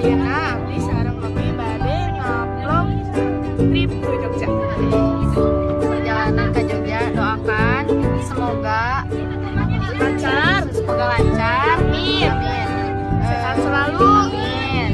Ayeuna abdi sareng Novi bade ngupload trip ke Jogja. Perjalanan ke Jogja, doakan semoga lancar, semoga lancar. Amin. Amin. Sehat selalu. Amin.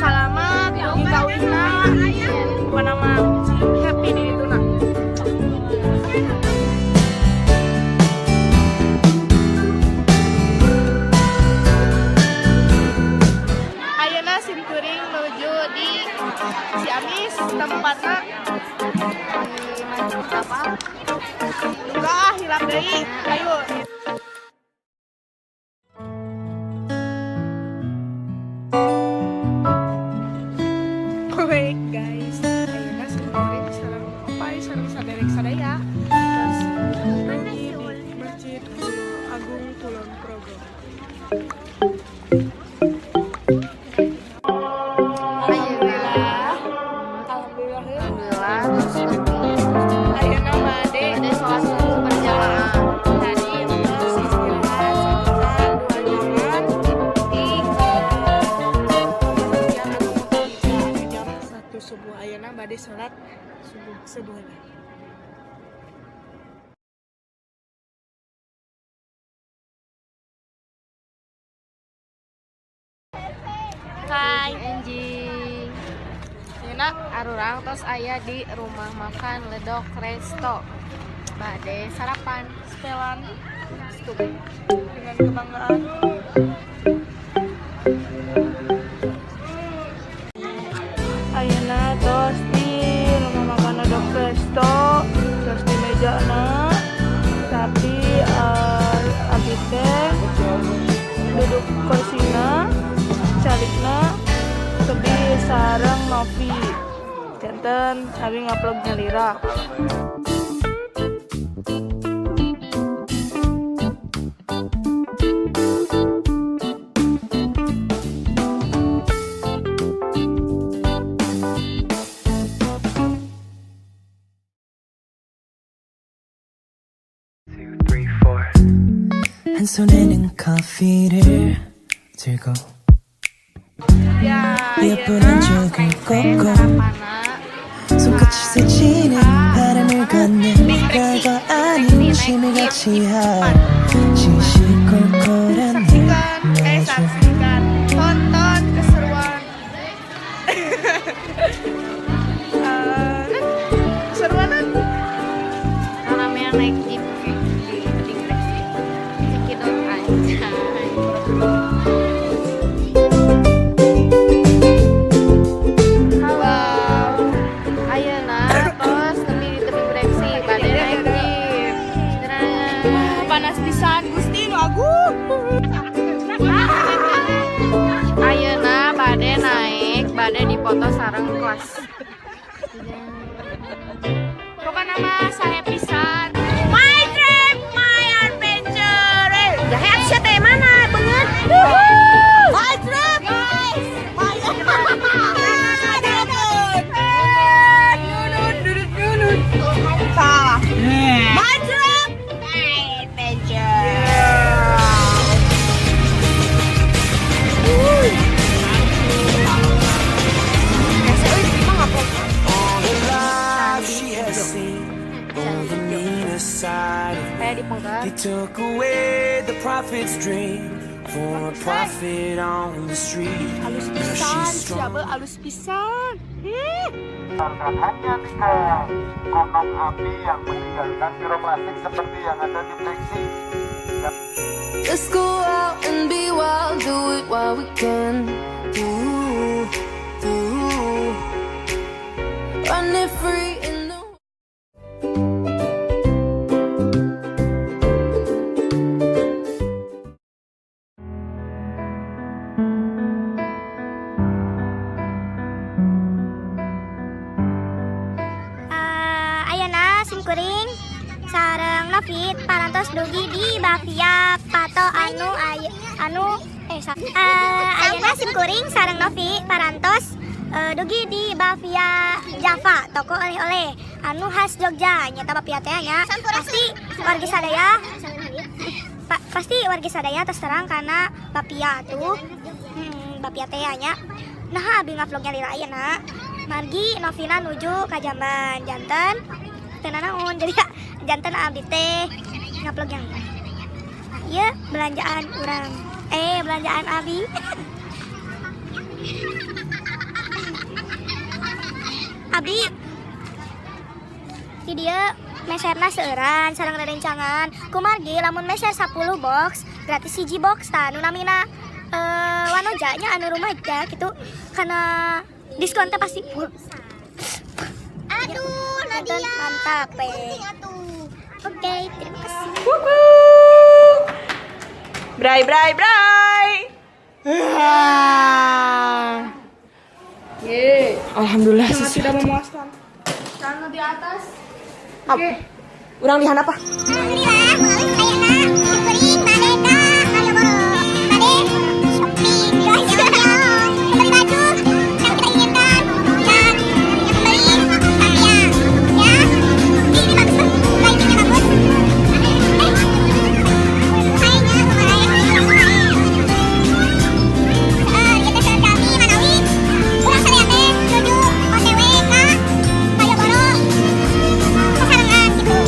Salamat dugi ka uihna. Pokona mah happy di dituna. Ayeuna sim kuring menuju di Ciamis, tempatna Di masjid apa? Enggak ah, hilap deui. Ayo. Baik guys, ayeuna sim kuring sareng opai sareng saderek sadaya. Terus dugi di Masjid Agung Kulon Progo. Alhamdulillah. Alhamdulillah. Alhamdulillah. Terus lebih Ayeuna bade ada sholat subuh berjamaah. Tadi terus istirahat sekitar 2 jaman di Masjid Agung jam 1 subuh. Ayeuna bade sholat subuh subuh lah. Hai anjing. Ayeuna Arurang tos aya di rumah makan Ledok Resto. Bade sarapan. Setelan Stup. Dengan kebanggaan. Ayeuna tos di rumah makan Ledok Resto, tos di meja, tapi abi teh duduk kursina, calikna tebi sareng Novi, janten abi ngupload nyalira. Two, three, four. 한 손에는 커피를 들고 Ya, 예쁜 ayeuna 한쪽을 꽂고 Sarapana 손끝이 스치는 바람을 걷는 별거 아닌 취미 같이 한 시시콜콜한 saksikan eh 내 saksikan, tonton keseruan. Keseruan Namanya naik jeep di tebing breksi. Cekidot anjay. Halo. Ayeuna tos nepi di tebing breksi bade naik jeep. Dadah. Panas pisan, Gusti nu agung. Ayeuna bade naik, bade dipoto sareng kelas. Pokoknya mah saya pisan. My trip, my adventure. Jahe sia teh mana beungeut? My trip, guys. My Salah. My trip, my adventure. All the life she has seen, all the meanest side of Kayak me. di pengker. They took away the prophet's dream for a prophet on the street. Halus Now pisan, she's strong. siapa halus pisan. Misalkan hanya tiga gunung api yang meninggalkan piroklastik seperti yang ada di Breksi. Let's go out and be wild, do it while we can. Do, do. Run it free in the Ayeuna simkuring sareng Novi parantos dugi di Bapia Pato anu anu ayeuna simkuring sareng Novi parantos dugi di Bapia Java, toko oleh-oleh anu khas Jogja. Nyata bapia teh nya pasti warga sadaya pasti warga sadaya terus terang karena bapia tuh. Bapia teh nya. Nah, abi ngavlognya lila ayeuna. Margi Novina nuju ka jamban janten teu nanaon, jadi janten abdi teh ngavlog yang. Nah, ieu belanjaan urang, eh, belanjaan abi. Abi di dieu meserna seueuran sareng rerencangan, kumargi lamun meser 10 box gratis hiji box. Tah, nu namina wanoja nya, anu rumaja gitu, karena diskon teh pasti full. Aduh, Janten Nadia. mantap eh. Penting atuh. Oke, terima kasih. Wuhu. Bray bray bray. Alhamdulillah Sangat sesuatu. tidak memuaskan. Karena di atas. Oke. Urang di apa? Alhamdulillah, ayeuna kuring bade ka Malioboro. Bade shopping, guys. Membeli baju yang kita inginkan dan membeli bakpia. Ya, ini bagus tuh, lightingnya bagus. Eh, kayaknya kemarin. Eh, ieu teh seueur kami manawi urang sadaya teh nuju OTW ka Malioboro sasarengan gitu.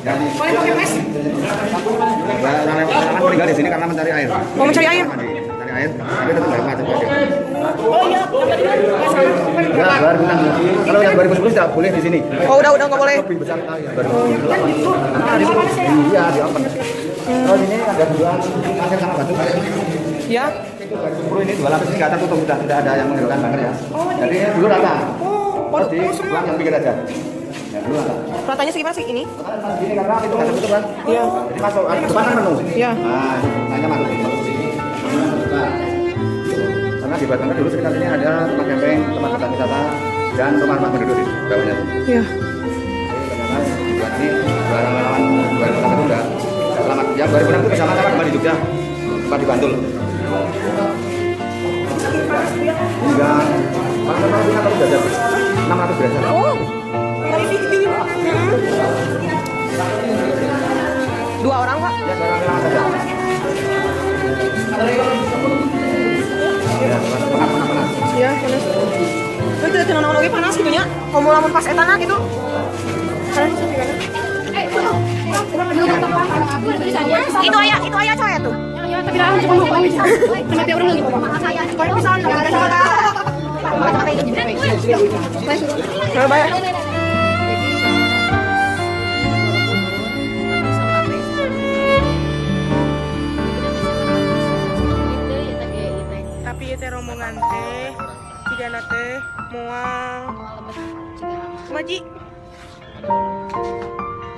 Boleh pakai, Mas? Orang meninggal di sini karena mencari air. Mau mencari air? Mandi, mencari air, tapi tetap nggak macet aja. Oh iya, yang tadi kan nggak salah. Ya, 2006. Kalau yang 2010 tidak boleh di sini. Oh, udah nggak boleh. Lebih besar kali ya. 2010. Kan gitu. Iya, di open. Kalau ini ada dua pasir sama batu. Ya. Itu 2010 ini dua lapis ini nggak tertutup, sudah tidak ada yang menghiraukan banget ya. Jadi ini dulu rata. Oh, Terus di oh, semua. buang yang pinggir aja. Ya, dulu rata. Ratanya segimana sih ini? Ini karena itu nggak tertutup kan? Iya. Jadi masuk, depan kan penuh. Iya. Nah, tanya masuk masuk sini. Terbuka. Karena di Batangga dulu sekitar sini ada tempat camping, tempat tempat wisata, dan rumah-rumah penduduk di bawahnya. Iya. Jadi ternyata dibuat ini orang-orang 2006 itu udah selamat. Ya 2006 itu bersama sama gempa di Jogja, gempa di Bantul. Hingga paling pertama kita tahu derajat, 600 derajat. Oh. Tadi tinggi. Dua orang, Pak. Ya, dua orang saja. Ya, panas, panas, panas. Iya, panas. Itu tidak tenang oge panas gitu nya. Komo lamun pas etana gitu. Panas sih kan. Itu aya coy tuh. Tapi lah, cuma lupa. Kenapa orang lagi? Pisan, bayar. Jadi tapi sama itu ya teh ieu teh. Tapi ieu teh rombongan teh cigana teh moal Moal lebet cigana mah. Maji.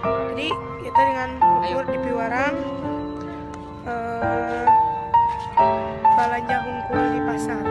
Jadi kita dengan ukur di Piwarang belanja hungkul di pasar.